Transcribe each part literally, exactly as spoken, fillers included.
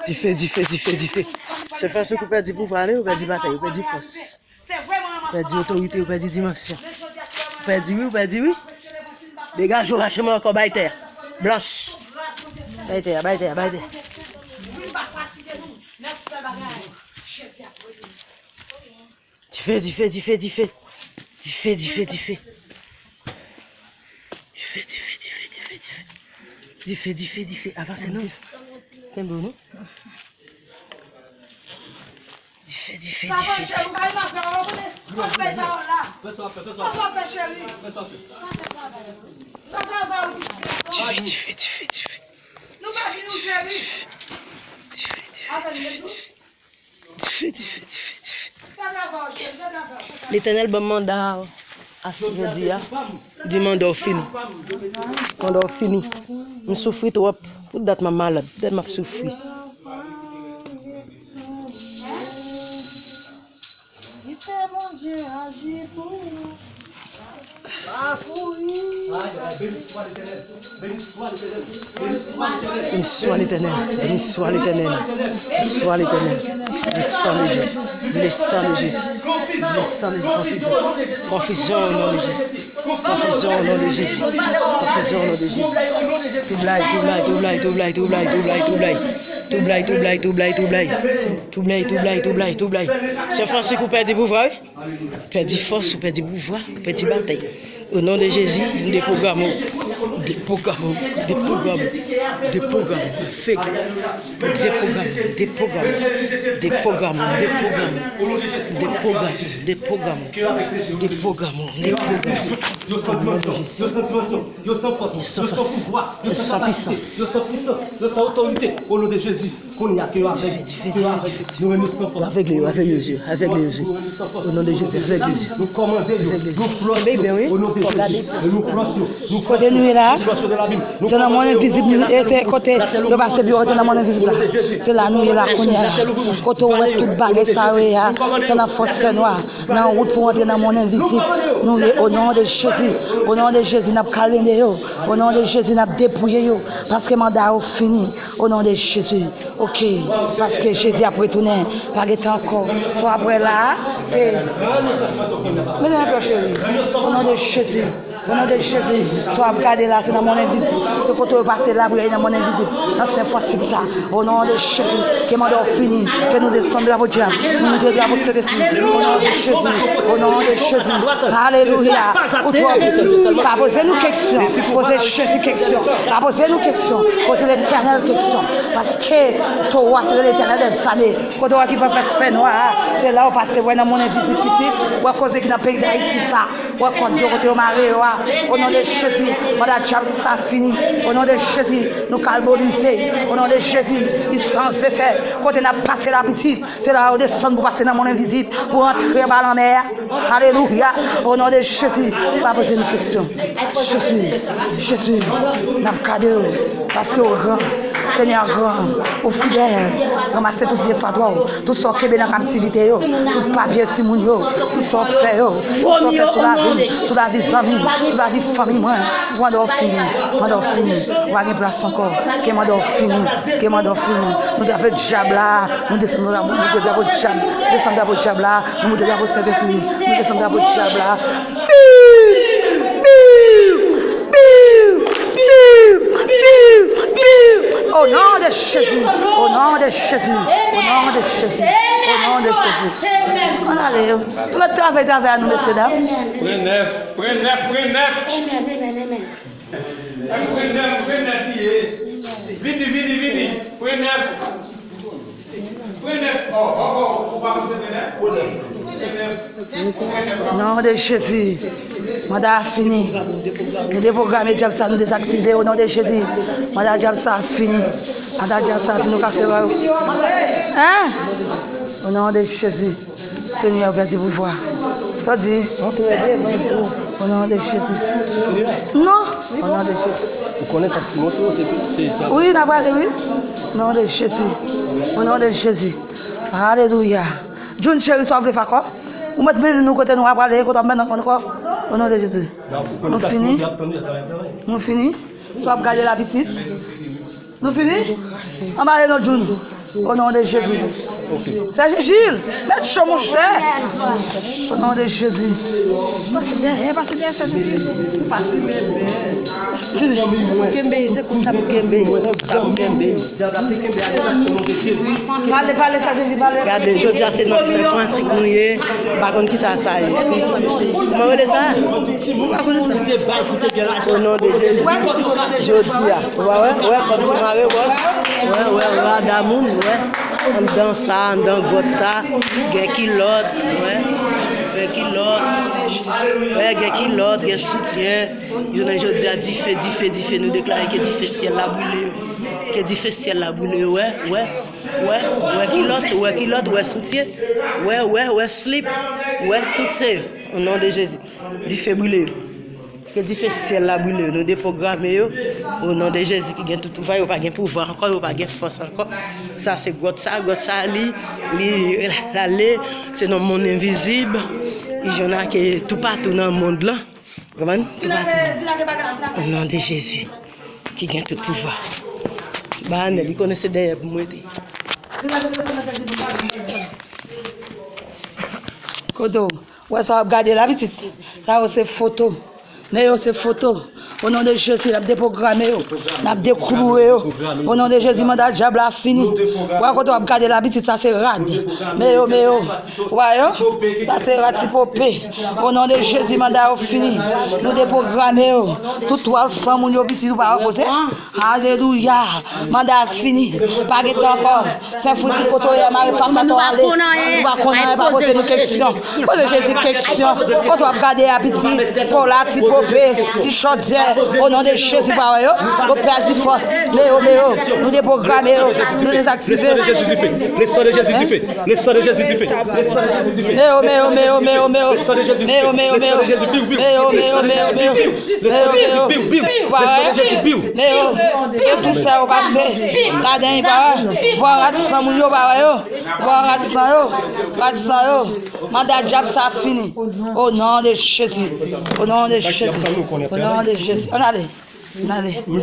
Dife, dife, dife, dife. Se fòs ou pèdi pouvwa, wi, ou pèdi batay, ou pèdi fòs. Ou pèdi otorite, ou pèdi dimansyon. Ou pèdi, wi, ou pèdi, wi. Degaje w, rache men ankò, bay tè a. Blanch. Bay tè a, bay tè a, bay tè a. Dife, dife, dife, dife. Dife, dife, dife. Dife, dife, dife, dife, dife. Dife, dife, dife. Avanse non. Kenbe w non. Dife, dife, dife, dife. Dife, dife, dife, dife. Dife, dife, dife. Dife, dife, dife. Dife, dife, dife, dife. Letènèl ban m manda a jodi a. Di manda w fini. Manda w fini. M soufri twòp. Pou dat m ap malad. Pou dat m ap soufri. Kite Bondye aji pou ou. Béni soit l'Éternel, béni soit l'Éternel, béni soit l'Éternel, béni soit l'Éternel. Le sang de Jésus, le sang de Jésus, le sang de Jésus. Konfizyon, konfizyon au nom de Jésus. Konfizyon au nom de Jésus. Konfizyon au nom de Jésus. Toublay, toublay, toublay, toublay, toublay, toublay, toublay. Toublay, toublay, toublay, toublay. Toublay, toublay, toublay, toublay. Sè Fransik, ou pèdi pouvwa, wi. Pèdi fòs, ou pèdi pouvwa, ou pèdi batay. O non de Jezi, m deprograme w. Deprograme w, deprograme w, deprograme w. Avègle. Deprograme, deprograme, deprograme, deprograme, deprograme, deprograme. Yo san dimansyon, yo san dimansyon, yo san fòs, yo san pouvwa, yo san kapasite, yo san pisans, yo san otorite. O non de Jezi, kounye a ke yo avèg, ke yo avèg. Nou renmen san fòs. Avègle yo, avègle yo, avègle yo. O non de Jezi, avègle yo. Nou kòmande yo, nou flòche yo. O non de Jezi, nou flòche yo. Kote nou ye la? Se nan mond envizib nou ye, se kote yo pase pi yo rete nan mond envizib la. Se la nou ye la kounye a la. Kote ou wè tout bagay sa yo ye a, se nan fòs fènwa, nan wout pou antre nan mond envizib. Nou ye, o non de Jezi, o non de Jezi, n ap kalende yo. O non de Jezi, n ap depouye yo. Paske manda yo fini. O non de Jezi. Ok, paske Jezi ap retounen, pa gen tan ankò. Sa w ap wè la a, se. Mete nan pye w, cheri. O non de Jezi, o non de Jezi, sa w ap gade la, se nan mond envizib. Se kote yo pase lapriyè nan mond envizib. Nan sen fwa sik sa. O non de Jezi, ke manda w fini, ke nou desann drapo dyab, nou moute drapo Sentespri. O non de Jezi, o non de Jezi. Alelouya. Ou twò piti. Pa poze nou keksyon. Poze Jezi keksyon. Pa poze nou keksyon. Poze Letènèl keksyon. Paske towo a se Letènèl dèzame. Kote w wè ki fè fès fènwa a, se la w pase wè nan mond envizib pitit, wè koze ki nan peyi Dayiti sa, wè kòd yo kote yo mare yo a. O non de Jezi, manda dyab sa fini. O non de Jezi, nou kalbonize. O non de Jezi, li san zefè. Kote n ap pase la pitit, se la yo desann pou pase nan mond envizib, pou antre anba lanmè a. Alelouya. O non de Jezi, pa poze nou keksyon. Jezi, Jezi, n ap gade w, paske w gran, Senyè gran, ou fidèl. Ranmase tout vye fatwa w, tout sa w kenbe nan kaptivite yo, tout papye timoun yo, tout sa w fè yo, tout sa w fè sou lavi m, sou lavi zanmi m, sou lavi fanmi mwen. Manda w fini, manda w fini. Ou pa gen plas ankò. Ke manda w fini, ke manda w fini. Nou drape dyab la, nou desann drapo, nou drapo dyab, desann drapo dyab la. Nou moute drapo Sentespri. Nou desann drapo dyab la. Biw! Biw! Biw! Biw! Biw! Biw! O non de Jezi! O non de Jezi! O non de Jezi! O non de Jezi! Ann ale. Nou mèt travay, travay a nou, mesye dam. Pran nèf, pran nèf, pran nèf. Amen, amen, amen. Pran nèf, pran nèf li ye. Vini, vini, vini. Pran nèf. Pran nèf. O, o, o, ou pa konn pran nèf? Pran nèf. Non de Jezi. Manda a fini. Nou deprograme dyab sa, nou dezaktive o non de Jezi. Manda dyab sa fini. Manda dyab sa fini, nou kase bra yo. Hein? O non de Jezi. Senyè, ou pèdi pouvwa. Sa w di? O non de Jezi. Non. O non de Jezi. Ou konnen sa ki montre w, se, se sa. Wi, n ap prale, wi. O non de Jezi. O non de Jezi. Alelouya. June cheri, sa w vle fè ankò? Ou mèt mennen nou kote nou ap prale, kote w ap mennen nou ankò? O non de Jezi. Nou fini? Nou fini? Sa w ap gade la pitit? Nou fini? Anbale non, June. Au nom de Jésus. Serge Gilles, mèt cho, monchè. Au nom de Jésus. Pase dèyè, pase dèyè, Serge Gilles. Pase dèyè. Kenbe, se konsa pou kenbe. Sa pou kenbe. Pale, pale, Serge Gilles, pale. Gade, jodi a se nan Sen Fransik nou ye. M pa konn kisa sa ye. Kòman rele sa? Ou pa konnen sa? O non de Jezi, jodi a. Ou pa wè? Wè kòb ki mare, wè. Wè, wè, rad a moun, wè. Anndan sa, anndan gwòt sa, gen kilòt, wè. Gen kilòt. Wè, gen kilòt, gen soutyen. Jounen jodi a, dife, dife, dife, nou deklare ke dife syèl la brile yo. Ke dife syèl la brile yo, wè, wè. Wè, wè kilòt, wè kilòt, wè soutyen. Wè, wè, wè slip. Wè, tout se, o non de Jezi. Dife brile yo. Ke dife syèl la brile yo. Nou depwograme yo. O non de Jezi ki gen tout pouvwa, yo pa gen pouvwa ankò, yo pa gen fòs ankò. Sa se gwòt sa, gwòt sa li, li rale, se nan mond envizib. Li jwenn ake toupatou nan mond lan. Konprann? Toupatou. O non de Jezi, ki gen tout pouvwa. Ba anèl, li konnen se dèyè pou m rete. Kote w? Wè sa w ap gade la, pitit? Sa yo se foto. Men yo se foto. O non de Jezi, n ap depwograme yo. N ap dekloure yo. O non de Jezi, manda dyab la fini. Wè kote w ap gade la, pitit, sa se rad. Men yo, men yo. Wè yo? Sa se rad ti pope. O non de Jezi, manda yo fini. Nou depwograme yo. Tout twal san moun yo, pitit, ou pa wè kote? Alelouya. Manda a fini. Pa gen tan ankò. Sen Fransik, kote w ye a, mare pa kòt w ale. Nou pa konn anyen, pa poze nou kesyon. Poze Jezi kesyon. Kote w ap gade a, pitit? Kola, ti pope, ti chòdyè. O non de Jezi, pa wè yo? Yo pèdi fòs. Men yo, men yo. Nou depwograme yo. Nou dezaktive. Le sang de Jésus dife. Le sang de Jésus dife. Le sang de Jésus dife. Le sang de Jésus dife. Men yo, men yo, men yo, men yo, men yo. Le sang de Jésus dife. Men yo, men yo, men yo, men yo. Le sang de Jésus dife. Piu, piu. Le sang de Jésus, piu, piu. Le sang de Jésus, piu. Men yo, se tou sa yo pase. Ladan y pa wè. Bò rad san moun yo pa wè yo. Bò rad san yo. Rad san yo. Manda dyab sa fini. O non de Jezi. O non de Jezi. O non de Jezi. Ann ale. Ann ale. Ou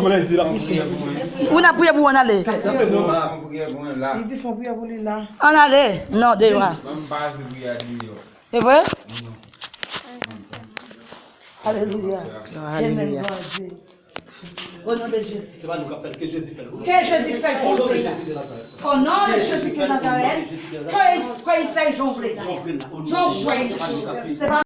n ap priye pou ou, ann ale. Li di fè priye pou li la. Ann ale. Non, deyò a. E vre? Alelouya. Alelouya. O non de Jezi. Se pa nou k ap fè l, ke Jezi fè l. Ke Jezi fè l. O non de Jezi de Nazarèt. O non de Jezi de Nazarèt. Ke, ke l fè l jan w vle la. Jan w vle la. Se pa